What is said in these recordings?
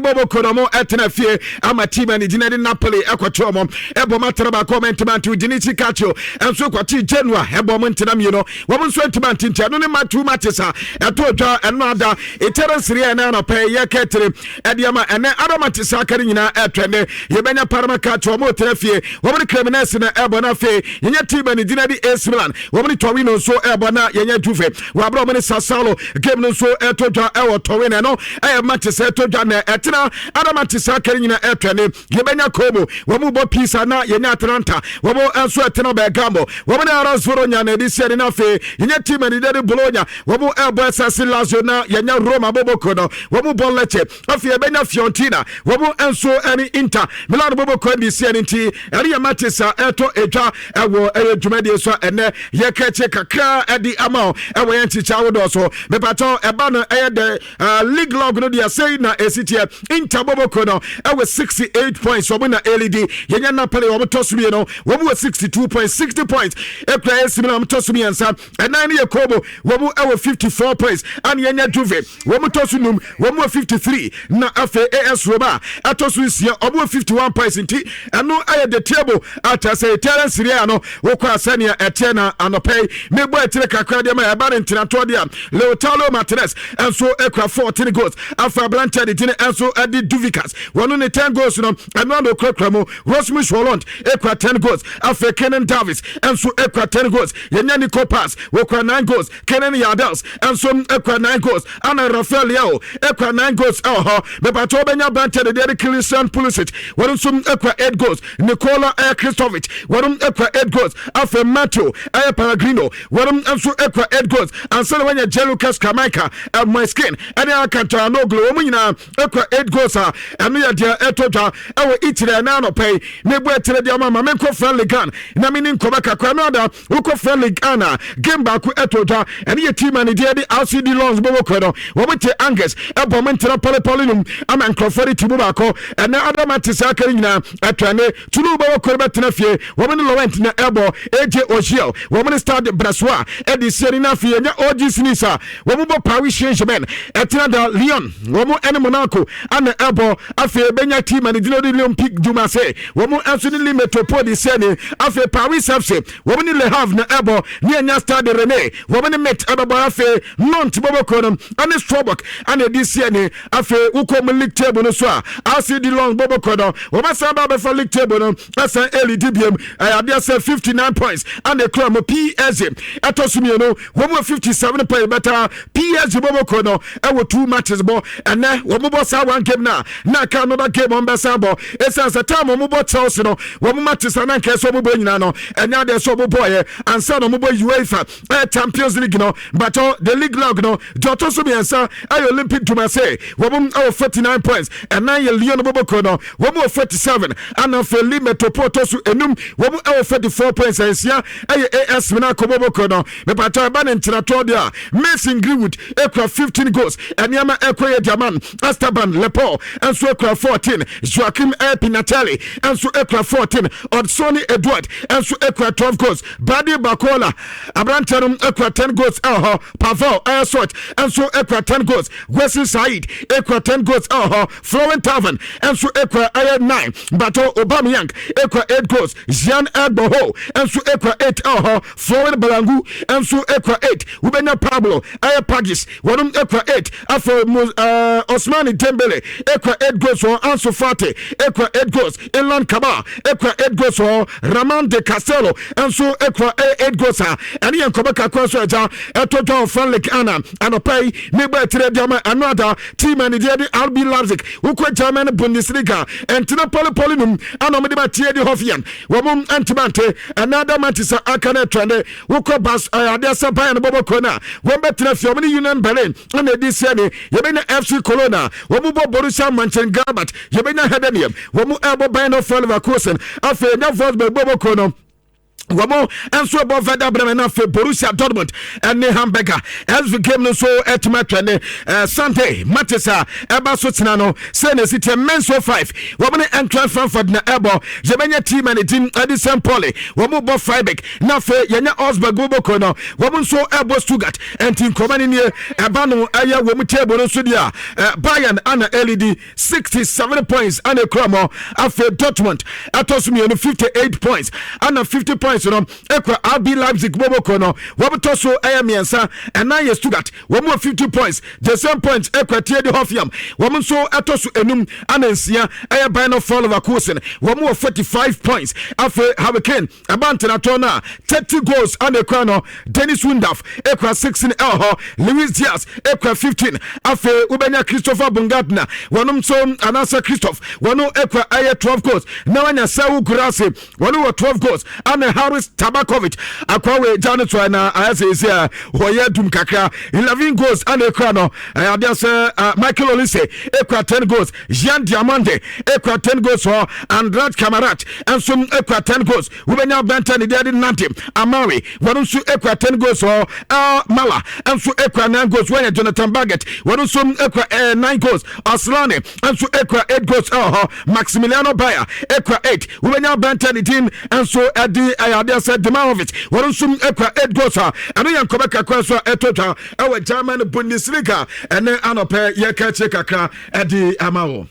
Bari bɔbɔ ko no mo ɛtena fie ama team a ne gyina de Napoli ɛkɔto ɔmo ɛbɔ mo atena baako ɔmo ntoma nto Udinese Calcio ɛnso kɔte Genoa ɛbɔ ɔmo ntena mmienu, wɔn nso ntoma nte. Nti ɛno ne ma two matches a ɛto dwa ɛno ada. Italian Serie A ɛnɛ anɔpɛ yɛ kɛtire ɛde ama ɛnɛ other matches aka no nyinaa ɛtwɛne. Yɛbɛnya Parma Calcio, wɔn tena fie, wɔn ne Cremonese na ɛbɔ. No afei yɛnyɛ team a ne gyina de AC Milan, wɔn ne Torino nso ɛbɔ, na yɛnyɛ Juve wɔabrɛ wɔn ne Sassuolo game no nso ɛto dwa ɛwɔ Torino. Ɛno ɛyɛ matches ɛto dwa na ɛtena. Other matches aka no nyinaa ɛtwɛne. Yɛbɛnya Como, wɔn mu bɔ Pisa, na yɛnya Atalanta, wɔn nso ɛtena Bergamo, wɔn ne Hellas Verona na ɛde si ɛne. Na afei yɛnya team a ne de Bologna, wɔn ɛbɔ SSC Lazio, na yɛnya Roma boboko no, wɔn bɔ Lecce. Afei yɛbɛnya Fiorentina, wɔn nso ɛne Inter Milan boboko ɛde si ɛne. Nti ɛne yɛ matches a ɛtɔ edwa ɛwɔ ɛyɛ dwumadie so a ɛnɛ yɛka akyi kakra ɛde ama wo ɛwɔ yɛn nkyekyɛ ahodoɔ so. Mepatɔ ɛba no ɛyɛ dɛ league log no deɛ, sɛi na ɛsi teɛ. Inter boboko no ɛwɔ 68 points, wɔn na ɛlead. Yɛnya Napoli, wɔn tɔ so mmienu, wɔn wɔ 62 points, 60 points ekura AC Milan, wɔn tɔ so mmiɛnsa. Ɛnan no yɛ Como, wɔn ɛwɔ 54 points, ɛna yɛnya Juve, wɔn tɔ so num, wɔn wɔ 53, na afei AS Roma ɛtɔ so nsia, wɔn wɔ 51 points. Nti ɛno ɛyɛ the table ata sɛ Italian Serie A no wokɔ asɛnea ɛteɛ. Na anɔpɛ yi mebɔ akyire kakra deɛ ma ɛba ne ntenatoɔ deɛ, Lautaro Martinez ɛnso ekura 14 goals. Afei aberanteɛ de gyina ɛnso ɛde Dovbyk, wɔno ne 10 goals no ɛno ano okurakura mu. Rasmus Hojlund ekura 10 goals. Afei Keinan Davis ɛnso ekura 10 goals. Yɛnya Nico Paz, wɔkura 9 goals. Kenan Yildiz ɛnso ekura 9 goals, ana Rafael Leao ekura 9 goals ɛwɔ hɔ. Bɛbàtɛ wɔbɛnya aberanteɛ de deɛ de Christian Pulisic, wɔn nso ekura 8 goals. Nikola ɛyɛ Krstovic, wɔn ekura 8 goals. Afei Mateo ɛyɛ Pellegrino, wɔn nso ekura 8 goals. Ansa na wɔnya Gianluca Scamacca, Moise Kean ɛne Hakan Calhanoglu, wɔn nyinaa ekura 8 goals a ɛno yɛ deɛ ɛtɔ dwa ɛwɔ Italy. Ɛna anɔpɛ yi mebu ɛtire deɛ ama maame nkɔ French Ligue 1 na mi ni nkɔmɛ kakra no ada. Wokɔ French Ligue 1 a, game baako ɛtɔ dwa, ɛne yɛ team a ne deɛ de RCD Lens bɔbɔ kɔ no, wɔn te Angers ɛbɔ mo ntena pɔlepɔle nom ama nkurɔfoɔ de ti mu baako. Ɛnɛ adama te saa aka no nyinaa ɛtwɛne. Toulouse bɔbɔ kɔ no bɛtena fie, wɔn ne Lorient na ɛbɔ. AJ Ogiel, wɔn ne Stade Brestois ɛde sie ne. N'afei yɛnya OGC Nice a wɔn bɔ Paris Saint-Germain. Ɛtena da Lyon, wɔn ɛne Monaco ana ɛbɔ. Afei bɛnya team a ne gyina de Olympique de Marseille, wɔn nso ne Lille Metropole de sie ne. Afei Paris FC, wɔn ne Le Havre na ɛbɔ, ne ɛnya Stade Rennais, wɔn ne Metz ɛbɛbɔ. Afei Nantes bɔbɔ no ɛne Strasbourg ana ɛde sie ne. Afei wokɔ mu league table no so a, RCD Lens bɔbɔ no, wɔn asan ba abɛfa league table no ɛsan ɛlead biem. Ɛyɛ adeɛ sɛ 59 points ana ekura mu. PSG ɛtɔ so mmienu, wɔn wɔ 57 points. Bɛta PSG bɔbɔ no ɛwɔ two matches bɔ ɛnɛ. Wɔn bɔ saa one game na aka another game wɔn bɛsan bɔ, esan sɛ time wɔn bɔ Chelsea no, wɔn matches anan kɛse wɔn bɔ nyinaa no, ɛnyɛ adeɛ sɛ wɔn bɔ yɛ ansa na wɔn bɔ UEFA ɛyɛ Champions League no. But the league log no deɛ, ɔtɔ so mmiɛnsa ɛyɛ Olympique de Marseille, wɔn ɛwɔ 49 points. Ɛnan yɛ Lyon bɔbɔ kuro no, wɔn wɔ 47, ana afei Lille Metropole tɔ so enum, wɔn ɛwɔ 44 points. Nsia ɛyɛ AS Monaco bɔbɔ kuro no. Mepatɔ ɛba ne ntenatoɔ deɛ a, Mason Greenwood ekura 15 goals, ɛnneɛma ɛkɔ yɛ diaman. Esteban Lepore nso ekura 14. Joaquim Pignatelli nso ekura 14. Odsonne Edouard nso ekura 12 goals. Bradley Barcola aberanteɛ no ekura 10 goals ɛwɔ hɔ. Pavel Sort nso ekura 10 goals. Wesley Said ekura 10 goals ɛwɔ hɔ. Florent Thauvin nso ekura ɛyɛ 9. Bato Aubameyang ekura 8 goals. Jean Egboho nso ekura 8 ɛwɔ hɔ. Florent Balangu nso ekura 8. Wobɛnya Pablo ɛyɛ Pagis, wɔnom ekura 8. Afei Ousmane Dembele ekura 8 goals wɔ. Ansu Fati ekura 8 goals. Ilan Kebbal ekura 8 goals wɔ. Raman de Castello nso ekura 8 goals a ɛne yɛn nkɔmɔ kakra nso ɛgya ɛtɔ dwa wɔ French Ligue 1 anɔpa yi. Mebɔ ɛtire di ama ɛno ada team a ne deɛ de RB Leipzig. Wokɔ German Bundesliga, ɛntena pɔlepɔle num ana ɔmode ma tie di Hoffenheim, wɔn ntoma nte. Ɛna ada Manchester aka no ɛtrɛnde. Wokɔ bas ɛyɛ adeɛ sɛ Bayern bɔbɔ kuro no a, wɔn bɛtena fie, wɔn ne Union Berlin ɛna ɛdi sie ne. Yɛbɛnya FC Cologne a wɔn bɔ Borussia Mönchengladbach. Yɛbɛnya Heidenheim, wɔn ɛbɔ Bayer 04 Leverkusen. Afei yɛnya Wolfsburg bɔbɔ kuro no, Wɔn nso ɛbɔ Werder Bremen, na afei Borussia Dortmund ɛne Hamburger SV game no nso ɛtumi atwa ne Sunday matches a ɛba so tena no sɛ na esi tiɛ. Mainz 05, wɔn ne Eintracht Frankfurt na ɛbɔ. Yɛbɛnya team a ne team ɛde St Pauli, wɔn bɔ Freiburg, na afei yɛnya Augsburg boboko no, wɔn nso ɛbɔ Stuttgart. Ɛnti nkɔmɔ no nie. Ɛba no ɛyɛ wɔn table no nso deɛ a, Bayern ana ɛlead, 67 points ana ekura mɔ. Afei Dortmund ɛtɔ so mmienu, 58 points, ana 50 points no ekura RB Leipzig boboko no, wɔn tɔ so ɛyɛ mmiɛnsa. Ɛnan yɛ Stuttgart, wɔn wɔ 50 points, the same points ekura TSG Hoffenheim, wɔn nso ɛtɔ so enum, ana nsia ɛyɛ Bayer 04 Leverkusen, wɔn wɔ 45 points. Afei Harry Kane ɛba ntenatɔ no a, 30 goals ana ekura no. Dennis Undav ekura 16 ɛwɔ hɔ, Luis Diaz ekura 15. Afei wobɛnya Christopher Baumgartner, wɔnom nso anaasɛ Christoph, wɔn ekura ɛyɛ 12 goals, na wanya Serhou Guirassy, wɔn wɔ 12 goals, ana Haris Tabakovic akɔwe gya no so na ayɛ sɛ esi a wɔyɛ dum kakra, 11 goals ana ekura no. Ɛyɛ adeɛ sɛ Michael Olise ekura 10 goals, Yan Diomande ekura 10 goals hɔ, Andraj Kramaric nso ekura 10 goals. Wobɛnya bɛntɛ ne deɛ de Nedim Amiri, wɔn nso ekura 10 goals hɔ. El Mala nso ekura 9 goals. Wɔnyɛ Jonathan Baget, wɔn nso ekura 9 goals. Aslani nso ekura 8 goals ɛwɔ hɔ. Maximiliano Beier ekura 8. Wobɛnya bɛntɛ ne din nso ɛde ɛyɛ adeɛ sɛ Demirovic, wɔn nso ekura 8 goals a ɛno yɛ nkɔmɛ kakra so a ɛtɔ dwa ɛwɔ German Bundesliga ɛne anɔpɛ yɛka akyire kakra ɛde ama wɔ.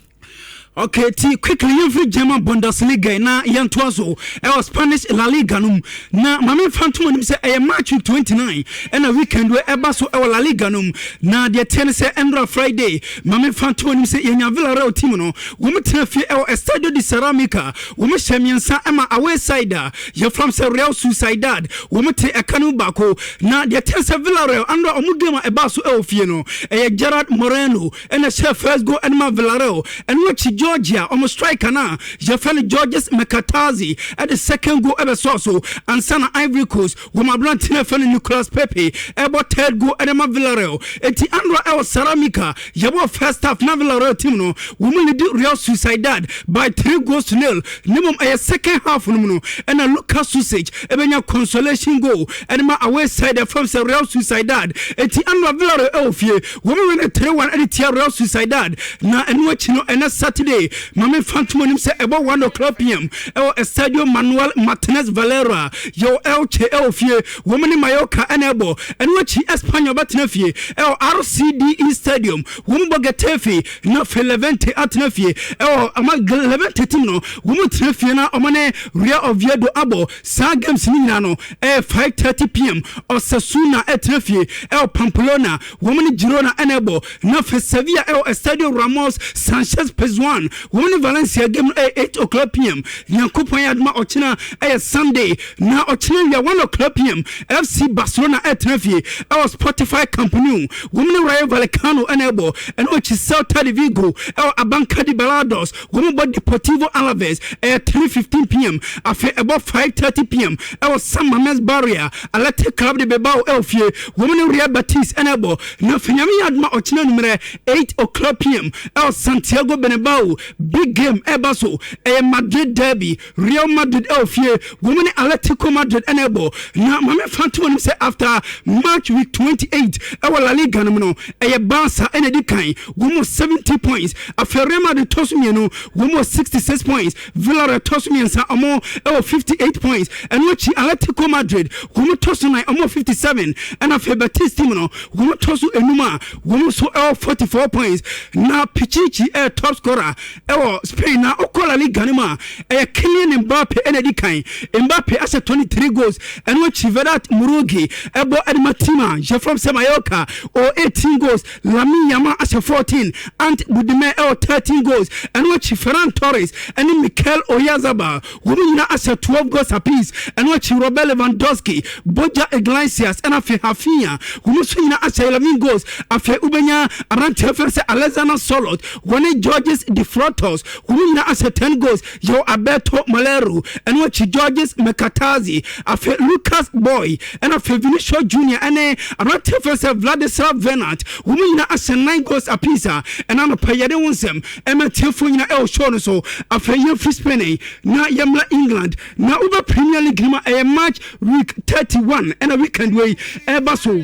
Okay, ti quickly yɛmfiri German Bundesliga na yɛntoa so ɛwɔ Spanish La Liga no mu. Na maame mfa ntom anim sɛ ɛyɛ March 29 ɛna weekend wɔ ɛba so ɛwɔ La Liga no mu. Na deɛ teɛ no sɛ ɛndra Friday, maame mfa ntom anim sɛ yɛnya Villarreal team no, wɔn tena fie ɛwɔ Estadio de Ceramica, wɔn hyɛ mmiɛnsa ɛma away side a yɛfram sɛ Real Sociedad, wɔn te ɛka no baako. Na deɛ teɛ sɛ Villarreal andra wɔn game a ɛba so ɛwɔ fie no, ɛyɛ Gerard Moreno ɛna hyɛ first goal ɛne ma Villarreal. Ɛno akyi Georgia ɔmo striker no a yɛfrɛ no Georges Mikautadze ɛde second goal ɛbɛsɔɔ so ansa na Ivory Coast wɔn aberante no ɛfrɛ no Nicolas Pepe ɛbɔ third goal ɛde ma Villarreal. Eti andra ɛwɔ Ceramica, yɛbɔ first half na Villarreal team no wɔn lead Real Sociedad by 3 goals to 0. Ne mom ɛyɛ second half no mu no ɛna Lucas Sucic ɛbɛnya consolation goal ɛde ma away side ɛfrɛ sɛ Real Sociedad. Eti andra Villarreal ɛwɔ fie, wɔn win 3-1 ɛde tia Real Sociedad. Na ɛno akyi no, ɛnɛ Saturday, maame fa ntom anim sɛ ɛbɔ 1 o'clock pm ɛwɔ Estadio Manuel Martinez Valero, yɛwɔ Elche ɛwɔ fie, wɔn ne Mallorca ɛna ɛbɔ. Ɛno akyi Espanyol bɛtena fie ɛwɔ RCDE Stadium, wɔn bɔ Getafe. Na afei Levante atena fie ɛwɔ ama Levante team no, wɔn tena fie na wɔn ne Real Oviedo abɔ. Saa games ne nyinaa no ɛyɛ 5:30 pm. Osasuna ɛtena fie ɛwɔ Pamplona, wɔn ne Girona ɛna ɛbɔ. Na afei Sevilla ɛwɔ Estadio Ramos Sanchez Pizjuan, wɔn ne Valencia game no ɛyɛ 8 o'clock pm. Nyankopɔn yɛ adoma, ɔkyena ɛyɛ Sunday, na ɔkyena wia 1 o'clock pm, FC Barcelona ɛtena fie ɛwɔ Spotify Camp Nou, wɔn ne Rayo Vallecano ɛna ɛbɔ. Ɛno akyi Celta de Vigo ɛwɔ Abanca de Balaidos, wɔn bɔ Deportivo Alaves, ɛyɛ 3:15 pm. Afei ɛbɔ 5:30 pm ɛwɔ San Mames Barria, Athletic Club de Bilbao ɛwɔ fie, wɔn ne Real Betis ɛna ɛbɔ. Na afei Nyame yɛ adoma, ɔkyena nummerɛ 8 o'clock pm ɛwɔ Santiago Bernabeu, big game ɛba so, ɛyɛ Madrid derby. Real Madrid ɛwɔ fie, wɔn ne Atletico Madrid ɛna ɛbɔ. Na maame fantom anim sɛ after match week 28 ɛwɔ La Liga no mu no, ɛyɛ Barca ɛna ɛdi kan, wɔn wɔ 70 points. Afei Real Madrid tɔ so mmienu, wɔn wɔ 66 points. Villarreal tɔ so mmiɛnsa, ɔmo ɛwɔ 58 points. Ɛno akyi Atletico Madrid, wɔn tɔ so nan, ɔmo wɔ 57. Ɛna afei Betis team no, wɔn tɔ so enum a wɔn nso ɛwɔ 44 points. Na Pichichi ɛyɛ top scorer ɛwɔ Spain. Na ɔkɔ La Liga no mu a, ɛyɛ Kylian Mbappe ɛna ɛdi kan. Mbappe ahyɛ 23 goals. Ɛno akyi Vedat Muriqi ɛbɔ ɛde ma team a yɛfrɛ sɛ Mallorca, ɔwɔ 18 goals. Lamine Yamal ahyɛ 14. Ante Budimir ɛwɔ 13 goals. Ɛno akyi Ferran Torres ɛne Mikel Oyarzabal, wɔn nyinaa ahyɛ 12 goals apiece. Ɛno akyi Robert Lewandowski, Borja Iglesias ɛna afei Raphinha, wɔn nso nyinaa ahyɛ 11 goals. Afei wobɛnya aberanteɛ fɛn sɛ Alexander Sorloth, wɔne Georges de Frutos, wɔn nyinaa ahyɛ 10 goals. Yɛwɔ Alberto Moleiro, ɛno akyi Georges Mkhitaryan, afei Lucas Boy, ɛna afei Vinicius Junior ɛne aberanteɛ fɛ sɛ Vladislav Vanat, wɔn nyinaa ahyɛ 9 goals apiece a ɛna anɔpa yɛde wo nsɛm ɛma tiefoɔ nyinaa ɛwɔ show no so. Afei yɛmfiri Spain na yɛmmra England na wobɛ Premier League no mu a, ɛyɛ match week 31 ɛna weekend wei ɛba so.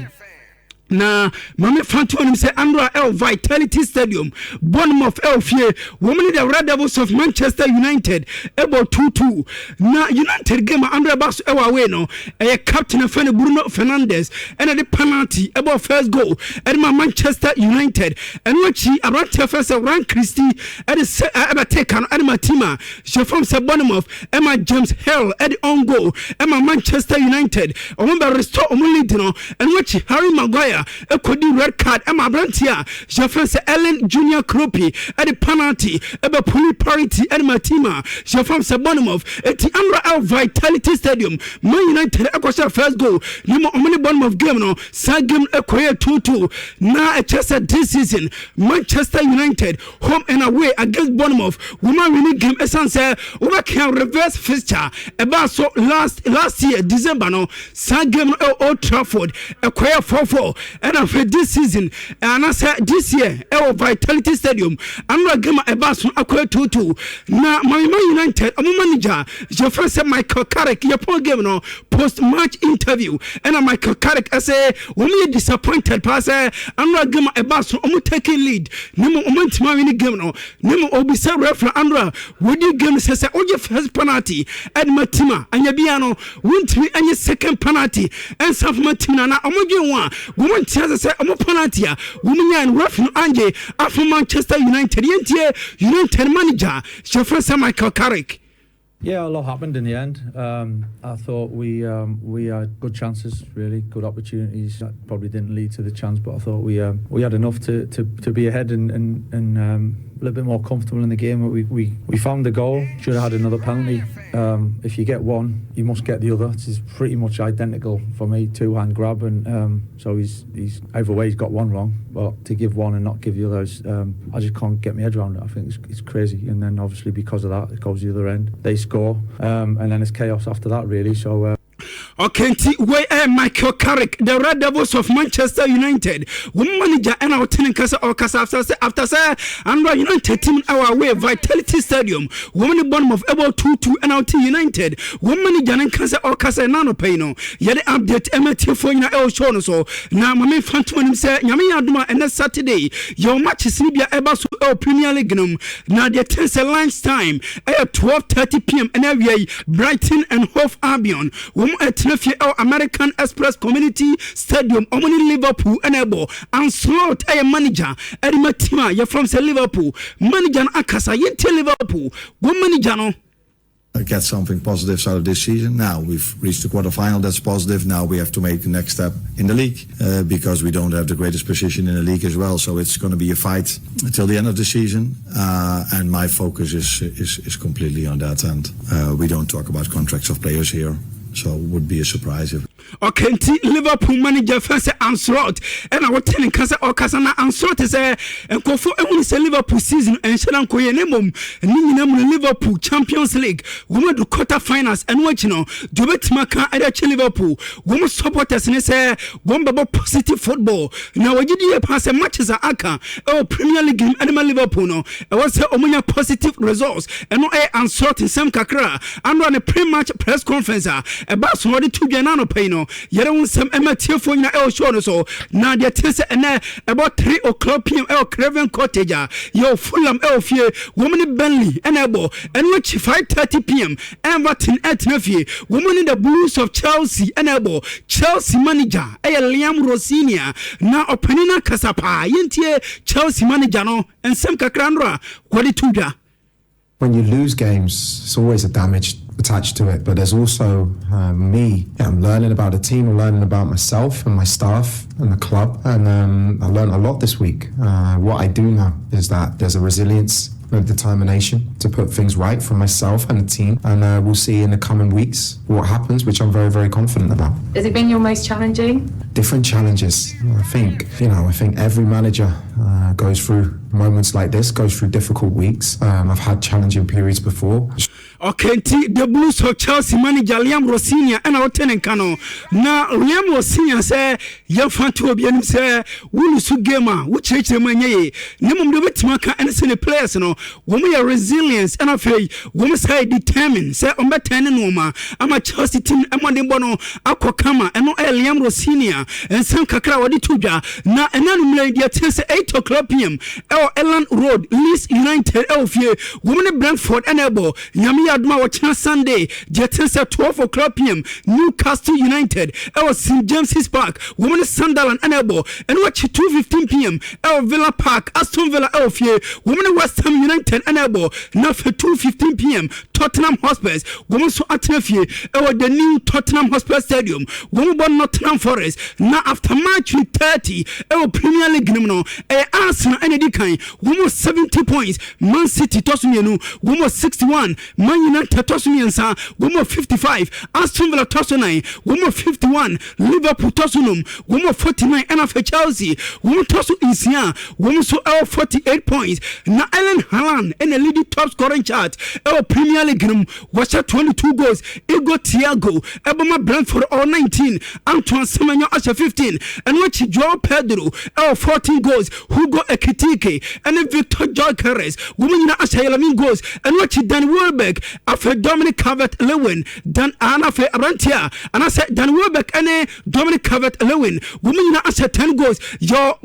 Na maame fanto anim sɛ andra ɛwɔ Vitality Stadium, Bournemouth ɛwɔ fie, wɔn ne the Red Devils of Manchester United ɛbɔ 2-2. Na United game a andra ɛba so ɛwɔ away no, ɛyɛ captain afɛ no Bruno Fernandes ɛna de penalty ɛbɔ first goal ɛde ma Manchester United. Ɛno akyi aberanteɛ fɛ sɛ Ryan Christie ɛde sɛ ɛbɛte ka no ɛde ma team a hyɛ fam sɛ Bournemouth, ɛma James Hill ɛde own goal ɛma Manchester United, ɔmo bɛ restore ɔmo lead no. Ɛno akyi Harry Maguire ɛkɔdi red card, ɛma aberanteɛ a yɛfrɛ sɛ Ellen Junior Kroupi ɛde penalty ɛbɛ pull parity ɛde ma team a yɛfrɛ sɛ Bournemouth. Eti amra ɛwɔ Vitality Stadium, Man United ɛkɔhyɛ first goal ne mu, ɔmo ne Bournemouth game no, saa game ɛkɔyɛ 2-2. Na ɛkyerɛ sɛ this season Manchester United home and away against Bournemouth, wɔn a winning game, ɛsan sɛ wɔbɛka reverse fixture ɛbaa so last last year December no, saa game no ɛwɔ Old Trafford ɛkɔyɛ 4-4. Ɛna afei this season anaasɛ this year ɛwɔ Vitality Stadium, anora game a ɛbaa so akɔyɛ 2-2. Na Mamima United ɔmo manager yɛfrɛ sɛ Michael Carrick, yɛpɔn game no, post match interview, ɛna Michael Carrick ɛsɛ wɔn yɛ disappointed paa sɛ anora game a ɛbaa so ɔmo taking lead ne mu, ɔmo ntoma win game no. Ne mu obisa referee anora wodi game sɛ wogye first penalty ɛde ma team a, anya bia no wontumi ɛnyɛ second penalty ɛnsa fama team no, na ɔmo dwe ho a wɔn ntia sɛ ɔmo penalty a wɔn nyaa no, referee no angye afo Manchester United. Yɛntie United manager hyɛfrɛ sɛ Michael Carrick. Yeah, a lot happened in the end. I thought we had good chances, really good opportunities. That probably didn't lead to the chance, but I thought we had enough to be ahead and a little bit more comfortable in the game. We found the goal. Should have had another penalty. If you get one, you must get the other. It's pretty much identical for me, two hand grab, and so he's either way he's got one wrong. But to give one and not give the others, I just can't get my head around it. I think it's crazy. And then obviously because of that, it goes the other end. They score, and then it's chaos after that, really. So. Okay, nti wei ɛyɛ Michael Carrick, the Red Devils of Manchester United wɔn manager, ɛna ɔte ne nkasa ɔkasa after sɛ andra United team ɛwɔ away Vitality Stadium, wɔn ne Bournemouth ɛbɔ 2-2. Ɛna ɔte United wɔn manager ne nkasa ɔkasa. Ɛna anɔpɛ yi no yɛde update ɛma tiefoɔ nyinaa ɛwɔ show no so. Na maame fa ntoma nim sɛ Nyame yɛ adom a, ɛnɛ Saturday yɛwɔ matches no bia ɛba so ɛwɔ Premier League no mu. Na deɛ ten sɛ lunch time ɛyɛ 12:30 p.m. Ɛna awia yi Brighton and Hove Albion, wɔn ɛtena fie ɛwɔ American Express Community Stadium, wɔn ne Liverpool ɛna ɛbɔ. Arne Slot ɛyɛ manager ɛde ma team a yɛfrɛ sɛ Liverpool. Manager no akasa, yɛntie Liverpool wɔn manager no. Get something positive out of this season. Now we've reached the quarterfinal. That's positive. Now we have to make the next step in the league because we don't have the greatest position in the league as well. So it's going to be a fight until the end of the season. And my focus is completely on that. And we don't talk about contracts of players here. So it would be a surprise if Okay, nti Liverpool manager fɛ sɛ Arne Slot ɛna wote ne nka sɛ ɔkasa. Na Arne Slot sɛ nkurɔfoɔ ɛhunu sɛ Liverpool season ɛnhyɛ no nkɔyɛ, ne mmom ne nyina mu no Liverpool Champions League wɔn adu quarter finals. Ɛno akyi no deɛ wɔbɛtumi aka ɛde akyɛ Liverpool wɔn supporters ne sɛ wɔn bɛbɔ positive football, na wɔgye di yɛ paa sɛ matches a aka ɛwɔ Premier League mu ɛde ma Liverpool no, ɛwɔ sɛ wɔn nya positive results. Ɛno ɛyɛ Arne Slot nsɛm kakra ano ne pre-match press conference a ɛba so wɔde to dwa n'anɔpɛ yi no. Yɛrɛ wo nsɛm ɛma tiefoɔ nyina ɛwɔ show no so. Na deɛ te sɛ ɛnɛ ɛbɔ 3 o'clock pm ɛwɔ Craven Cottage a yɛwɔ Fulham ɛwɔ fie, wɔn ne Burnley ɛna ɛbɔ. Ɛno akyi 5:30 p.m. Everton ɛtena fie, wɔn ne the Blues of Chelsea ɛna ɛbɔ. Chelsea manager ɛyɛ Liam Rosenior, na ɔpanin no akasa paa. Yɛntie Chelsea manager no nsɛm kakra no a wɔde to dwa. When you lose games, it's always a damage attached to it. But there's also me. Yeah, I'm learning about the team. I'm learning about myself and my staff and the club. And I learned a lot this week. What I do know is that there's a resilience and determination to put things right for myself and the team. And we'll see in the coming weeks what happens, which I'm very, very confident about. Has it been your most challenging? Different challenges. I think, you know, I think every manager goes through moments like this, goes through difficult weeks. I've had challenging periods before. Okay, nti the Blues of Chelsea manager Liam Rosenior ɛna ɔte ne nka no. Na Liam Rosenior sɛ yɛmfa nto obi anim sɛ wo lose game a wokyerɛkyerɛ mu ɛnyɛ yie, na mmom deɛ wobɛtumi aka ɛne sɛ ne players no wɔn yɛ resilience, ɛna afei wɔn saa yɛ determined sɛ wɔn bɛtɛn ne nneɛma ama Chelsea team mmɔdenbɔ no akɔ kama. Ɛno ɛyɛ Liam Rosenior nsɛm kakra a wɔde to dwa. Na ɛna no mmerɛ deɛ teɛ sɛ 8 o'clock pm ɛwɔ Elland Road, Leeds United ɛwɔ fie, wɔn ne Brentford ɛna ɛbɔ. Nyame yɛ adom a, wɔkyena Sunday deɛ teɛ sɛ 12 o'clock pm, Newcastle United ɛwɔ St James's Park, wɔn ne Sunderland ɛna ɛbɔ. Ɛno akyi 2:15 pm ɛwɔ Villa Park, Aston Villa ɛwɔ fie, wɔn ne West Ham United ɛna ɛbɔ. Na afei 2:15 pm, Tottenham Hotspurs wɔn nso atena fie ɛwɔ the new Tottenham Hotspur Stadium, wɔn bɔ Nottingham Forest. Na after match 30 ɛwɔ Premier League nim no, ɛyɛ Arsenal ɛna edi kan, wɔn wɔ 70 points. Man City tɔ so mmienu, wɔn wɔ 61. Man United tɔ so mmiɛnsa, wɔn wɔ 55. Aston Villa tɔ so nan, wɔn wɔ 51. Liverpool tɔ so num, wɔn wɔ 49. Ɛna afei Chelsea wɔn tɔ so nsia, wɔn nso ɛwɔ 48 points. Na Erling Haaland ɛna lead top scoring chart ɛwɔ Premier League no mu, wɔhyɛ 22 goals. Igor Thiago ɛbɛma Brentford ɔwɔ 19. Antoine Semenyo ahyɛ 15. Ɛno akyi Joao Pedro ɛwɔ 14 goals. Hugo Ekitike ɛne Victor Gyökeres wɔn nyinaa ahyɛ 11 goals. Ɛno akyi Dan Welbeck, afei Dominic Calvert-Lewin, Dan ana afei aberanteɛ a anaasɛ Dan Welbeck ɛne Dominic Calvert-Lewin wɔn nyinaa ahyɛ 10 goals. Yɔ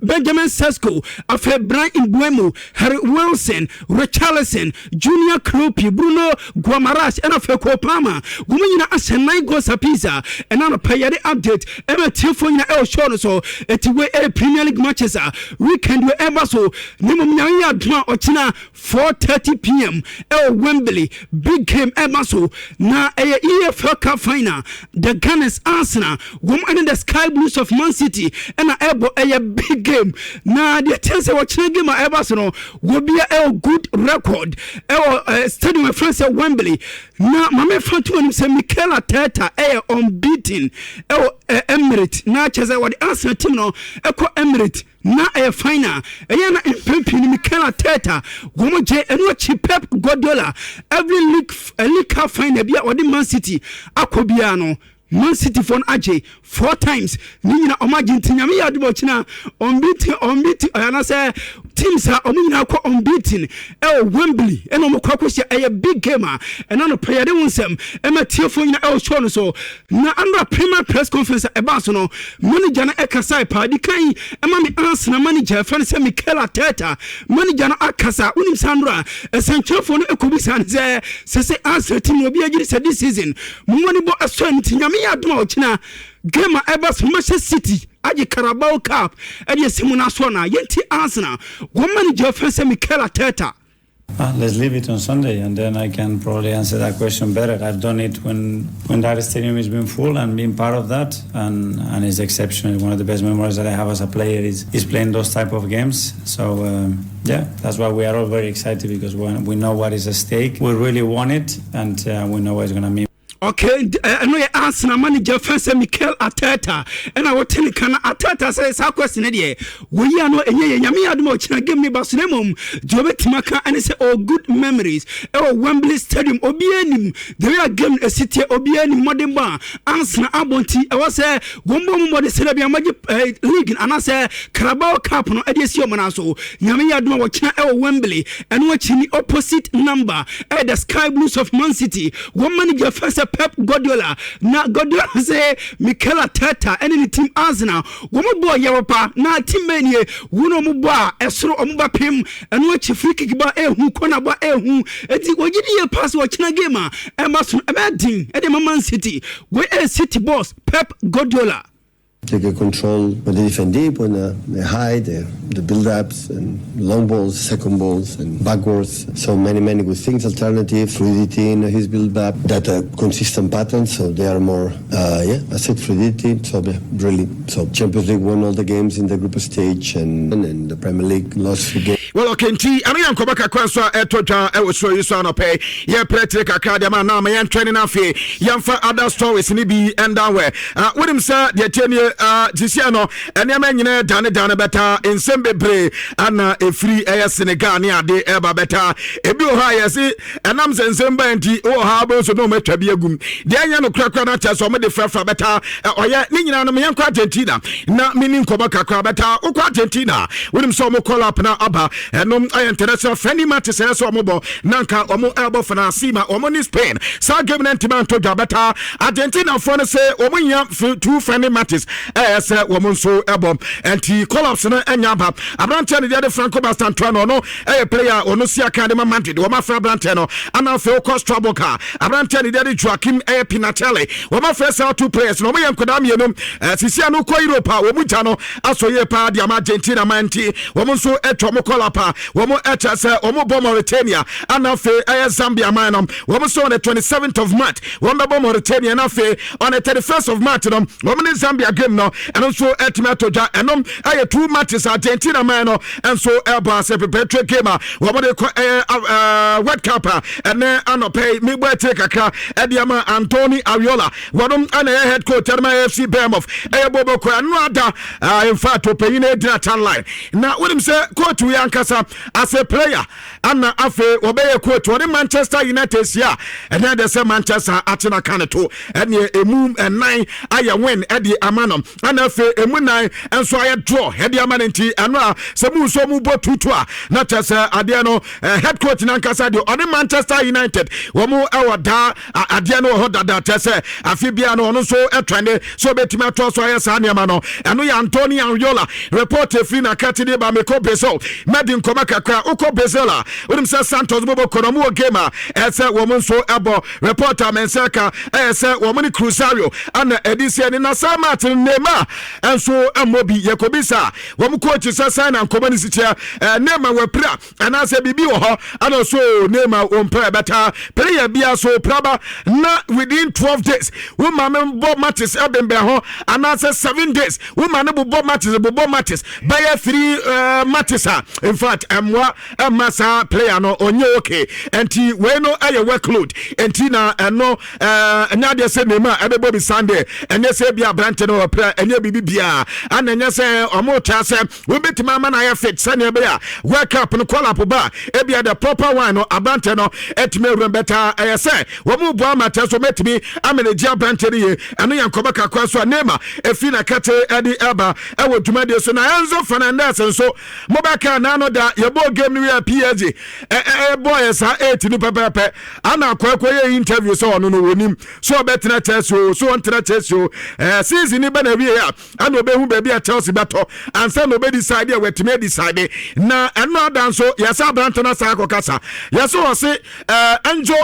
Benjamin Sesko, afei Bryan Mbeumo, Harry Wilson, Richarlison, Junior Kroupi, Bruno Guimaraes ɛna afei Cole Palmer wɔn nyinaa ahyɛ 9 goals apiece a ɛna no pɛ yɛde update ɛma tiefoɔ nyinaa ɛwɔ show no so. Eti wei ɛyɛ Premier League matches a weekend wei ɛba so. Ne mmom Nyame yɛ adom a, ɔkyena 4:30 pm ɛwɔ Wembley, big game ɛba so, na ɛyɛ EFL Cup final. The Gunners Arsenal wɔn ɛne the Sky Blues of Man City ɛna ɛbɔ. Ɛyɛ big game, na deɛ kyɛn sɛ wɔkyerɛ game a ɛba so no, wɔbia ɛwɔ good record ɛwɔ stadium ɛfrɛ sɛ Wembley. Na maame fa to anim sɛ Mikel Arteta ɛyɛ unbeaten ɛwɔ Emirates, na kyerɛ sɛ wɔde Arsenal team no ɛkɔ Emirates na ɛyɛ final, ɛyɛ na mpɛn pii no Mikel Arteta wɔn gye. Ɛno akyi Pep Guardiola, every league cup final bi a wɔde Man City akɔ biara no, Man City foɔ no agye four times ne nyina ɔmo agye. Nti Nyame yɛ adom, ɔkyena unbeaten unbeaten anaasɛ teams a ɔmo nyinaa kɔ unbeaten ɛwɔ Wembley ɛna ɔmo kɔ akɔhyia. Ɛyɛ big game a ɛna no pɛ yɛde wo nsɛm ɛma tiefoɔ nyina ɛwɔ show no so. Na anora premier press conference a ɛbaa so no, manager no ɛkasae paa. Di kan ɛma me Arsenal manager ɛfɛ no sɛ Mikel Arteta, manager no akasa. Wonim sɛ anora ɛsɛnkyerɛfoɔ no ɛkɔbisa no sɛ Arsenal team no obi agyiri sɛ this season momɔne bɔ ɛsɔ. Nti Nyame yɛ adom a, ɔkyena game a ɛba so, Manchester City agye Carabao Cup ɛde asi mu no asoɔ no a yɛnti Arsenal wɔn manager fɛ sɛ Mikel Arteta. Let's leave it on Sunday, and then I can probably answer that question better. I've done it when that stadium has been full and been part of that, and it's exceptional. One of the best memories that I have as a player is playing those type of games. So yeah, that's why we are all very excited, because we know what is at stake. We really want it, and we know what it's going to mean. Okay, ɛno yɛ Arsenal manager fɛn sɛ Mikel Arteta ɛna wɔte ne ka. Na Arteta sɛ saa question no deɛ wɔyi ano ɛnyɛ yɛ. Nyame yɛ adom a, ɔkyena game ne ba so. Na mmom deɛ ɔbɛtumi aka ɛne sɛ ɔwɔ good memories ɛwɔ Wembley Stadium. Obiara nim the way a game ɛsi tie, obiara nim mmɔden bɔ a Arsenal abɔ, nti ɛwɔ sɛ wɔn bɔ mu mmɔden sɛ dɛbi amagye league anaasɛ Carabao Cup no ɛde asi ɔmo nan so. Nyame yɛ adom a, wɔkyena ɛwɔ Wembley. Ɛno akyi ni opposite number ɛyɛ the Sky Blues of Man City, wɔn manager fɛ sɛ Pep Guardiola. Na Guardiola sɛ Mikel Arteta ɛne ne team Arsenal wɔn bɔ yɛ papa, na team bɛn nie wɔn a wɔn bɔ a ɛsoro wɔn ba pem. Ɛno akyi free kick ba ehu, corner ba ehu, eti wɔgye di yɛ pass. Wɔkyena game a ɛma so ɛbɛyɛ den ɛde ma Man City. Wɔyɛ City boss Pep Guardiola. Take a control when they defend deep, when they hide, the build-ups and long balls, second balls and backwards. So many, many good things. Alternative, fluidity in his build-up, that consistent pattern. So they are more, yeah, I said fluidity. So yeah, really, so Champions League won all the games in the group stage and the Premier League lost few games. Well, okay, nti ɛno yɛ nkɔmɔ kakra nso a ɛtɔ dwa ɛwɔ soro yi so. Anɔpɛ yɛprɛ tire kakra deɛ ma na ma yɛntwɛne no. Afei yɛmfa other stories ne bi ɛnda wɛ. Wonim sɛ deɛ tie nie. Sisia no nneɛma nyinaa dane dane bɛta, nsɛm bebree ana ɛfiri ɛyɛ Senegal ne ade ɛba bɛta. Ebi wɔ hɔ a yɛse ɛnam sɛ nsɛm baa nti wɔ hɔ a bɛhu so na ɔmatwa bi agum deɛ ɛnyɛ no korakora no akyɛ sɛ ɔmode frafra bɛta. Ɔyɛ ne nyinaa no meyɛnkɔ Argentina na meni nkɔmmɔ kakra bɛta. Wokɔ Argentina, wonim sɛ ɔmo call up na aba. Ɛnom ɛyɛ international friendly matches, ɛyɛ sɛ ɔmo bɔ na nka ɔmo ɛbɔ fanasima ɔmo ne Spain. Saa game no ntimi antɔ dwa bɛta. Argentinafoɔ no sɛ ɔmo nya two friendly matches, ɛyɛ sɛ wɔn nso ɛbɔ nti call-ups no ɛnya aba. Aberanteɛ no deɛ de Franco Mastantuono, ɔno ɛyɛ player a ɔno si aka de ma Madrid. Wɔn afrɛ aberanteɛ no. Ana afei wokɔ Strasbourg a, aberanteɛ no deɛ de Joaquim ɛyɛ Pinatelli. Wɔn afrɛ saa two players no, wɔn yɛ nkwadaa mmienu. Sisi a no kɔ Europe a wɔn gya no asɔ yie paa de ama Argentina man, nti wɔn nso atwa wɔn call-up a wɔn ɛkyɛ sɛ wɔn bɔ Mauritania ana afei ɛyɛ Zambia man no. Wɔn nso on the 27th of March wɔn bɛbɔ Mauritania, na afei on the 31st of March no wɔn ne Zambia game no, ɛno nso ɛtumi ato dwa. Ɛnom ɛyɛ two matches Argentina man no nso ɛbɔ ase preparatory game a wɔn de kɔ ɛyɛ World Cup a ɛnɛ anɔpɛ yi mebɔ akyire kakra ɛde ama Andoni Iraola. Wɔnom ɛna ɛyɛ head coach ɛnum AFC Bournemouth ɛyɛ bɔbɔ kɔ ɛno ada. In fact, ɔpanyin egyina tan line na wɔnim sɛ coach yi ankasa as a player ana afei wɔbɛyɛ coach. Wɔne Manchester United si a ɛnɛ de sɛ Manchester atena ka ne to ɛneɛ emu ɛnan ayɛ win ɛde ama no, ɛna afei emu nan nso ayɛ draw ɛde ama no. Nti ɛno a sɛ mu nso mu bɔ tutu a na kyerɛ sɛ adeɛ no head coach nankasa deɛ ɔne Manchester United wɔn ɛwɔ daa adeɛ no wɔ hɔ dada, kyerɛ sɛ afe bia no ɔno nso ɛtwɛne sɛ ɔbɛtumi atoa so ayɛ saa nneɛma no. Ɛno yɛ Andoni Iraola report efiri na kati de ba. Mekɔ Brazil, mɛdi nkɔmɔ kakra. Wokɔ Brazil a, wonim sɛ Santos bɔbɔ kɔ no ɔmo wɔ game a ɛsɛ wɔn nso ɛbɔ. Report a mɛnsa ka ɛyɛ sɛ wɔn ne Cruzeiro ana ɛdi sɛ ne na saa match no Neymar nso ɛmmɔ bi. Yɛkɔbi sa wɔn coach sɛ sɛn na nkɔmɔ ne si kyɛ, Neymar wapira anaasɛ biribi wɔ hɔ? Ana so Neymar wɔmpɛ bɛta player bia so praba na within 12 days wo maame bɔ matches ɛbɛnbɛn ho, anaasɛ 7 days wo maame bobɔ matches, bobɔ matches bɛyɛ three matches a, in fact, ɛmmoa ɛmma saa player no ɔnyɛ okay. Nti wei no ɛyɛ workload, nti na ɛno ɛnyɛ adeɛ sɛ Neymar ɛbɛbɔ bi Sunday. Ɛnyɛ sɛ bi aberante no wɔpɛ, ɛnyɛ biribi biara ana ɛnyɛ sɛ ɔmo taa sɛ wobɛtumi ama no ayɛ fit sɛneɛ ɛbɛyɛ a World Cup no call up ba ebia the proper one no aberante no ɛtumi awura bɛtaa. Ɛyɛ sɛ wɔn mu boa ama kyerɛ so mɛtumi amanagye aberante no yie. Ɛno yɛ nkɔmɔ kakra so a Neymar efi na kɛte ɛde ɛba ɛwɔ dwumadie so. Na Enzo Fernandez nso mobɛka naano da yɛbɔ game no wie PSG ɛbɔ yɛ saa 8 no pɛpɛɛpɛ ana akɔɛkɔ yɛ interview sɛ ɔno no wɔnim so ɔbɛtena Chelsea o, so ɔntena Chelsea o. Season ni bɛ na wie a ana ɔbɛhu baabi a Chelsea bɛtɔ ansa na ɔbɛdecide a watumi adecide. Na ɛno ada nso yɛsɛ aberante no asa akɔkasa, yɛsɛ ɔse Enzo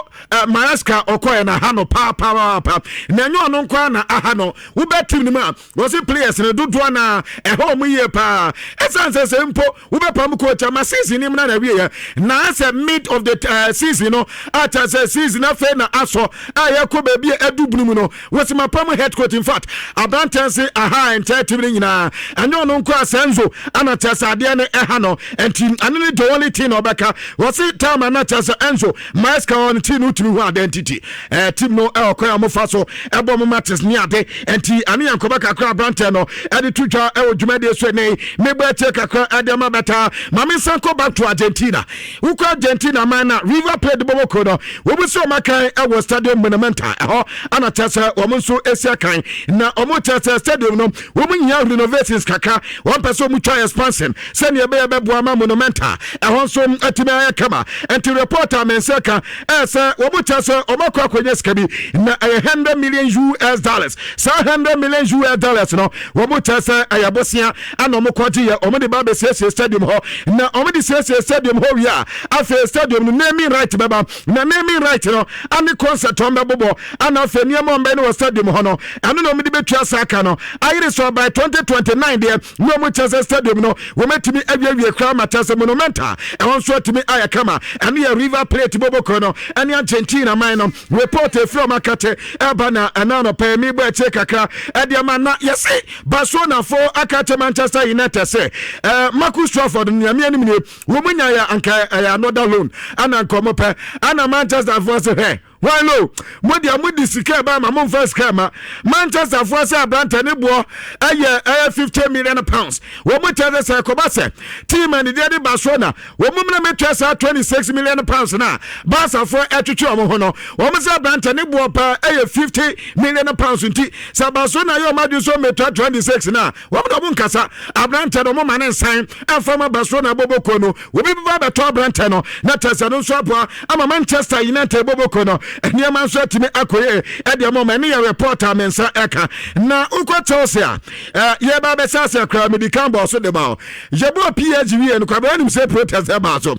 Maresca ɔkɔɛ na aha no paapaapa, na ɛnyɛ ɔno nkoa na aha no. Wobɛ team no mu a, wɔsi players no dodoɔ na ɛhɔ ɔmo yie paa, ɛsan sɛ mpo wobɛpam coach ama season nim na na wieɛ na asɛ mid of the season no akyɛ sɛ season afei na asɔ a yɛkɔ baabi a ɛdu bunu mu no, wɔsi ma pam head coach. In fact, aberanteɛ nse aha entire team no nyinaa, ɛnyɛ ɔno nko a sɛ nso ana kyɛ sɛ adeɛ no ɛha no. Nti ɛno ne the only thing na ɔbɛka. Wɔsi time ana kyɛ sɛ Enzo Maresca ɔno team no tumi ho identity team no ɛwɔ kwan a wɔfa so ɛbɔ mo matches ne ade. Nti ɛno yɛ nkɔmɔ kakra aberanteɛ no ɛde to dwa ɛwɔ dwumadie so. Ɛnɛ mebɔ akyire kakra ɛde ama bɛta. Maame nsan kɔ back to Argentina. Wokɔ Argentina man na River Plate bɔbɔ kuro no, wɔn nso wɔn akan ɛwɔ Stadium Monumental ɛhɔ ana kyerɛ sɛ wɔn nso esi akan na wɔn kyerɛ sɛ stadium no wɔn nyia renovations kakra. Wɔn pɛ sɛ wɔn twa expansion sɛnea ɛbɛyɛ bɛboa ma Monumental ɛhɔ nso atumi ayɛ kama. Nti report a mɛnsa ka ɛyɛ sɛ wɔn kyerɛ sɛ wɔn akɔ akɔnya sika bi na ɛyɛ $100 million. Saa $100 million no, wɔn kyerɛ sɛ ɛyɛ bosia ana wɔn kɔgye yɛ wɔn de ba abɛsiesie stadium hɔ, na wɔn de siesie stadium hɔ wie a, afei stadium no naming right bɛba, na naming right no ane concert wɔn bɛbobɔ ana afei nneɛma wɔn bɛyɛ no wɔ stadium hɔ no, ɛno na wɔn de bɛtua saa ka no ayere so. By 2029 deɛ na wɔn kyerɛ sɛ stadium no wɔn atumi awiewie koraa ma kyerɛ sɛ Monumental ɛhɔ nso atumi ayɛ kama. Ɛno yɛ River Plate boboko no ɛne Argentina man no report efiri ɔmo akate ɛba na ɛna anɔpɛ mi bɔ akyire kakra ɛde ama. Na yɛsi Barcelona fo aka kyɛ Manchester United sɛ Marcus Rashford nyame anim nie, wɔn mu nya yɛ anka ɛyɛ another loan ana nka ɔmo pɛ ana Manchester fo sɛ hwɛ. Why no? Mo deɛ mo de sika ɛba ma mo nfa sika ma Manchester foɔ sɛ aberantɛ ne boɔ ɛyɛ £50 million. Wɔn mo kyerɛ sɛ ɛkɔba sɛ team a ne deɛ de Barcelona wɔn mu mena metua saa £26 million na Barca foɔ ɛtwetwe wɔn ho no, wɔn sɛ aberantɛ ne boɔ paa ɛyɛ £50 million, nti sɛ Barcelona yɛ wɔn adwene so metua 26 na wɔn de wɔn nkasa aberantɛ no, wɔn ma ne nsan ɛnfa ma Barcelona bɔbɔkuo no. Obi bɛba abɛtɔ aberantɛ no na kyerɛ sɛ no nso aboa ama Manchester United bɔbɔkuo no nneɛma nso atumi akɔyɛ ɛde ama ɔma. Ɛne yɛ report a me nsa ɛka. Na wokɔ Chelsea a, yɛba bɛsɛ asɛ koraa medi kan bɔɔ so de ma wo. Yɛbɔɔ PSG wie no, kwabɛ anim sɛ protest ɛbaa so.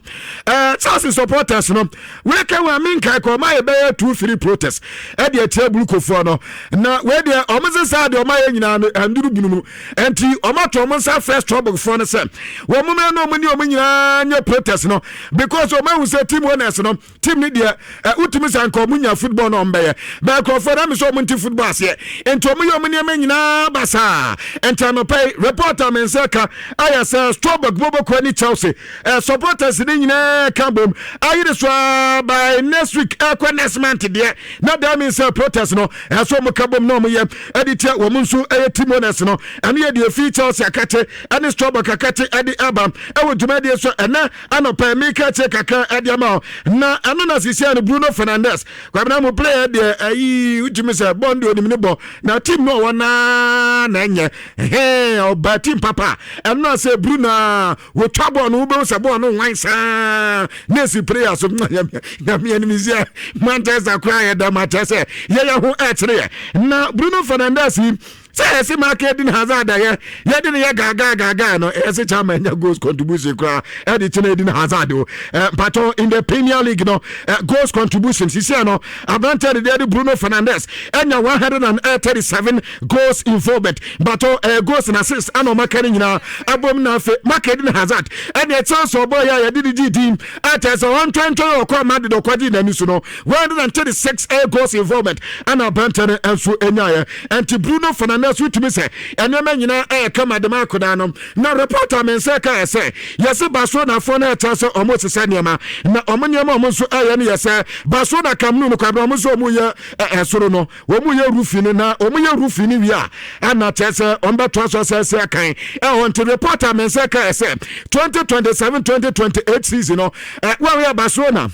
Chelsea supporters no weka wɔn a menkae kɔ ɔma yɛbɛyɛ two three protest ɛde atia burukofoɔ no, na wei deɛ ɔmo sɛ saa deɛ ɔma yɛ nyinaa no ɛnduru bunu mu, nti ɔmo ato ɔmo nsa frɛ Strasbourgfoɔ no sɛ wɔn mo mmerɛ no ɔmo ne ɔmo nyinaa nyɛ protest no, because ɔmo ahu sɛ team owners no, team no deɛ wotumi sɛ nka ɔmo nya football na ɔmo bɛyɛ bɛɛ nkurɔfoɔ na mi sɛ ɔmo nti football aseɛ, nti ɔmo yɛ ɔmo nneɛma nyinaa basaa. Nti anɔpɛ yi report a me nsa ka ayɛ sɛ Strasbourg bɔbɔkɔ ne Chelsea supporters ne nyinaa ka bom ayere so a by next week ɛkɔ next month deɛ, na that means sɛ protest no ɛsɛ ɔmo ka bom na ɔmo yɛ ɛde tia wɔn nso ɛyɛ team owners no. Ɛno yɛ deɛ fi Chelsea akate ɛne Strasbourg akate ɛde ɛba ɛwɔ dwumadie so ɛnɛ anɔpɛ meka kyerɛ kakra ɛde ama wo. Na ɛno na sisia no Bruno Fernandes, Kwabena, mo player deɛ ɛyi wotumi sɛ bɔn deɛ onim ne bɔ na team no ɔwɔ naa na ɛnyɛ ɛhɛn ɔba team papa. Ɛno na sɛ Bruno a wotwa bɔɔl no, wobɛhu sɛ bɔɔl no nwan saa na esi player so. Nyame anim sɛ Manchester koraa yɛ dɛm akyɛ sɛ yɛyɛ ho ɛkyerɛ yɛ. Na Bruno Fernandes yi sɛ yɛsi maaka Eden Hazard a yɛ yɛde ne yɛ gaagaa gaagaa no, ɛyɛ chairman nya goals contribution koraa ɛde kyerɛ Eden Hazard o. Mpatɔ in the Premier League no, goals contribution sisi no, aberante de deɛ de Bruno Fernandes ɛnya 137 goals involvement, mpatɔ goals and assists ɛna ɔmo aka ne nyinaa ɛbom. Na afei maka Eden Hazard ɛna ɛkyɛn sɛ ɔbɔ yɛ a yɛde ne gyi din ɛkyɛ sɛ ɔntwɛntwɛn ɔkɔ Madrid ɔkɔgye n'ani so no, 136 goals involvement ɛna aberante no nso ɛnyaeɛ. Ɛnti Bruno Fernandes wotumi sɛ ɛnneɛma nyinaa ɛyɛ kama de ma akodaa no. Na reporter me nsa ka yɛ sɛ yɛsɛ Barcelonafoɔ no ɛkyɛ sɛ ɔmo sesɛ nneɛma na ɔmo nneɛma ɔmo nso ɛyɛ no yɛ sɛ Barcelona Camp Nou no, kwabena, ɔmo nso ɔmo yɛ ɛsoro no, wɔn yɛ roofing no, na wɔn yɛ roofing no wie a, ɛna kyerɛ sɛ wɔn bɛtoa so sɛ akan ɛwɔ. Nti reporter me nsa ka yɛ sɛ 2027-2028 season no wɔn yɛ Barcelona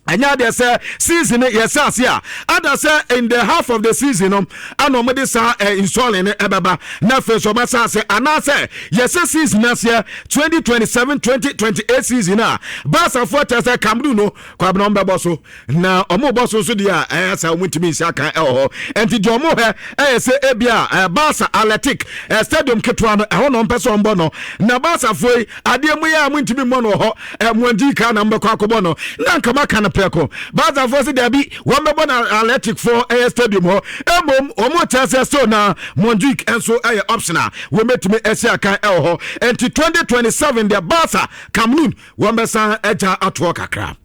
ɛnyɛ adeɛ sɛ season no yɛsɛ ase a ada sɛ in the half of the season no ana ɔmode saa installing no ɛbɛba, na afei nso ɔbɛsa ase anaasɛ yɛsɛ season aseɛ 2027-2028 season a Barcafoɔ kyerɛ sɛ Camp Nou no, Kwabena, ɔmo bɛbɔ so na ɔmo bɔ so nso deɛ a ɛyɛ sɛ ɔmo ntumi nsi akan ɛwɔ hɔ. Nti deɛ ɔmo hɛ ɛyɛ sɛ ebi a Barca Athletic stadium ketewa no ɛhɔ na ɔmpɛ sɛ ɔmbɔ no, na Barcafoɔ yi adeɛ mu yɛ a mo ntumi mmɔ no wɔ hɔ. Ɛmoangyi ka na mbɛkɔ akɔbɔ no na nkama ka no prɛko. Barcafoɔ sɛ dabi, wɔn bɛbɔ no Athletic foɔ ɛyɛ stadium hɔ. Mmom wɔn kyerɛ sɛ so na Montjuic nso ɛyɛ option a wɔn bɛtumi ɛsi akan ɛwɔ hɔ. Nti 2027 deɛ, Barca Camp Nou wɔn bɛsan agya atoɔ kakra.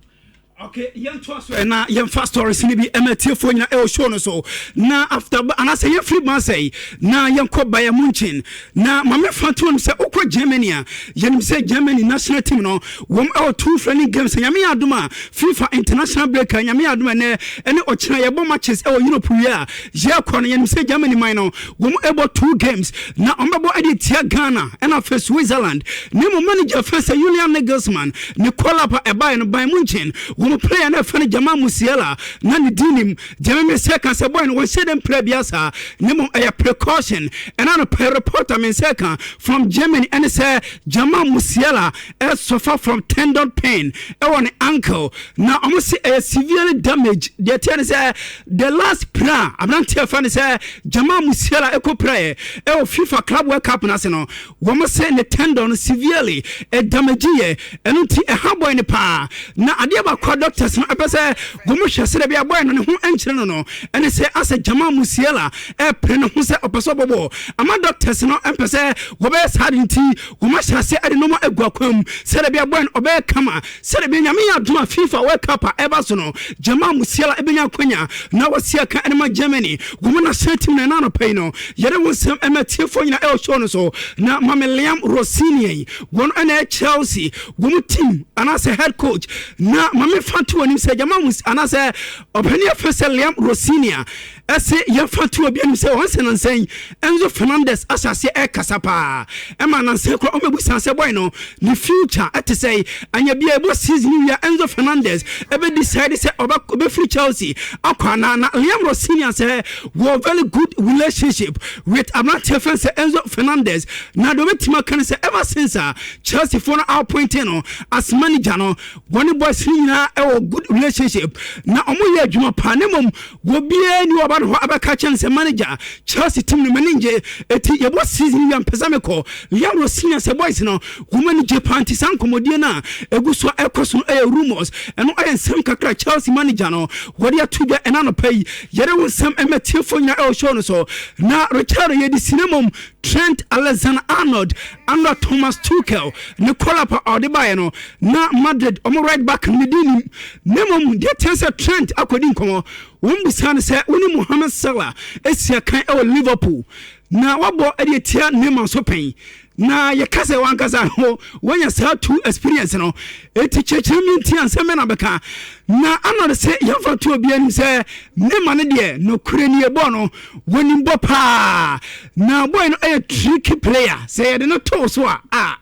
Okay, yɛntoa so ɛna yɛmfa stories no bi ɛma tiefoɔ nyina ɛwɔ show no so. Na after anaasɛ yɛmfiri Marseille na yɛnkɔ Bayern Munchen. Na ma mefa to no sɛ wokɔ Germany a, yɛnim sɛ Germany national team no wɔm ɛwɔ two friendly games. Nyame yɛ adom a, FIFA international break a, Nyame yɛ adom a, ɛnɛ ɛne ɔkyena yɛbɔ matches ɛwɔ Europe wie a, yɛkɔ no, yɛnim sɛ Germany man no wɔm ɛbɔ two games na ɔmbɛbɔ ɛde tia Ghana ɛna afei Switzerland. Na mmom manager fɛ sɛ Julian Nagelsmann ne call up a ɛbaeɛ no, Bayern Munchen wɔn player no ɛfɛ no Jamal Musiala na ne din nim gyame me sɛ ka sɛ boy no wɔnhyɛ dɛm player bi asa, ne mmom ɛyɛ precaution. Ɛna no pɛ reporter me nsɛ ka from Germany ɛne sɛ Jamal Musiala suffer from tendon pain ɛwɔ ne ankle, na ɔmo se ɛyɛ severely damage. Deɛ teɛ ne sɛ the last pra aberanteɛ fɛ ne sɛ Jamal Musiala ɛkɔ praeɛ ɛwɔ FIFA Club World Cup no ase no, wɔn sɛ ne tendon no severely ɛdamage yɛ. Ɛno nti ɛha boy no paa. Na adeɛ baako a doctors no ɛpɛ sɛ wɔn hwɛ sɛ dɛbi boy no ne ho nkyerɛ no, ɛne sɛ asɛ Jamal Musiala ɛpere ne ho sɛ ɔpɛ sɛ ɔbɔbɔ ama doctors no ɛmpɛ sɛ wɔbɛyɛ saa de, nti wɔn ahyɛ ase ɛde nneɛma agu akwan mu sɛ dɛbi boy no ɔbɛyɛ kama sɛ dɛbi Nyame yɛ adom a, FIFA World Cup a ɛba so no, Jamal Musiala ɛbɛnya akwanya na wɔsi aka ɛde ma Germany wɔn national team. Na ɛna anɔpɛ yi no yɛde wɔn nsɛm ɛma tiefoɔ nyinaa ɛwɔ show no so. Na mame Liam Rosenior yi, wɔn ɛna ɛyɛ Chelsea wɔn team anaasɛ head coach, na mame yɛmfa nto anim sɛ gyama mu anaasɛ ɔpanin afɛ sɛ Liam Rosenior ɛse yɛmfa nto obi anim sɛ wɔn sɛ nansa yi Enzo Fernandez ahyɛ aseɛ ɛrekasa paa ɛma nansa yi koraa wɔbɛbu sɛ boy no ne future ɛte sɛ anya bia ɛbɔ season wia Enzo Fernandez ɛbɛ decide sɛ ɔbɛfiri Chelsea akɔ anaa. Na Liam Rosenior sɛ wɔ very good relationship with aberanteɛ fɛn sɛ Enzo Fernandez, na deɛ ɔbɛtumi aka no sɛ ever since a Chelsea foɔ no appointing no as manager no, wɔne boys no nyinaa ɛwɔ good relationship na ɔmo yɛ adwuma paa. Ne mmom wɔbiara ni wɔba no hɔ abɛka kyɛn sɛ, "Manager, Chelsea team no m'ani ngye, eti yɛbɔ season yi a mpɛ sɛ mekɔ." Liam Rosenior sɛ boys no wɔn ani gye paa, nti saa nkɔmmɔdie no a ɛgu so a ɛkɔ so no ɛyɛ rumours. Ɛno ɛyɛ nsɛm kakra Chelsea manager no wɔde ato dwa ɛna anɔpa yi. Yɛde wo nsɛm ɛmɛ tiefoɔ nyinaa ɛwɔ show no so. Na Richard, yɛde si mmom Trent Alexander Arnold under Thomas Tuchel ne call-up a ɔde baeɛ no na Madrid ɔmo right back no ne din nim. Na mmom deɛ kyɛn sɛ Trent akɔdi nkɔmmɔ, wɔn busa no sɛ wo ne Mohamed Salah asi akan ɛwɔ Liverpool na wabɔ ɛde atia Neymar so pɛn, na yɛka sɛ wankasa ho wanya saa two experience no, ɛti kyerɛkyerɛ mi nti ansɛm bɛ na bɛka. Na Arnold sɛ yɛmfa to obi anim sɛ Neymar no deɛ, nokorɛ nie, bɔɔ no wɔnim bɔ paa, na boy no ɛyɛ tricky player. Sɛ yɛde no too so a a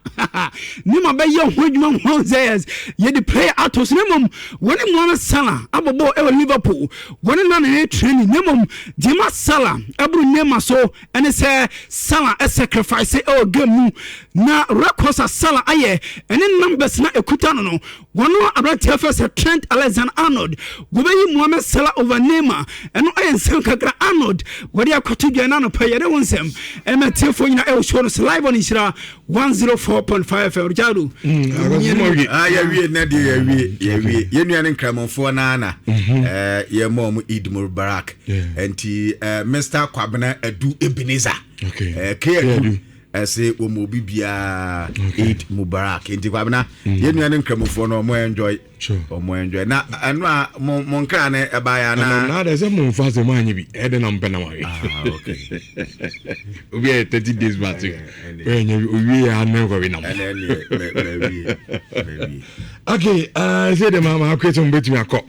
Neymar bɛyɛ ho adwuma ho sɛ yes, yɛde player ato so. Na mmom wɔne Mohamed Salah abɔbɔ ɛwɔ Liverpool, wɔne na ne training, na mmom gyema Salah ɛboro Neymar so ɛne sɛ Salah ɛsacrifice ɛwɔ game mu, na records a Salah ayɛ ɛne numbers na ɛkuta no, wɔno aberanteɛ fɛ sɛ Trent Alexander Arnold wɔbɛyi Mohamed Salah over Neymar. Ɛno ɛyɛ nsɛm kakra Arnold wɔde akɔto dwa no anɔpa. Yɛde wo nsɛm ɛma tiefoɔ nyina ɛwɔ show no so live on Nhyira 104.5 FM. Richardo. Yɛwie na deɛ yɛwie, yɛwie. Yɛn nua ne nkramofoɔ naana yɛma ɔmo Eid Mubarak. Nti Mr Kwabena Adu Ebenezer K Adu ɛsɛ wɔn obi biara Eid Mubarak. Nti Kwabena, yɛn nua ne nkramofoɔ no, ɔmo enjoy, ɔmo enjoy. Na ɛno a mo nkra ne ɛbaeɛ ana? Na de sɛ mo nfa sɛ mo anyi bi ɛde na mpɛ na ma Ah, okay. Obi ayɛ 30 days back ɛnyɛ bi owie yɛ anɛ kɔbi nam. Ɛnɛ ɛneɛ mɛwie, mɛwie. Okay, sɛ de ma ma akɔ sɛ mo bɛtumi akɔ.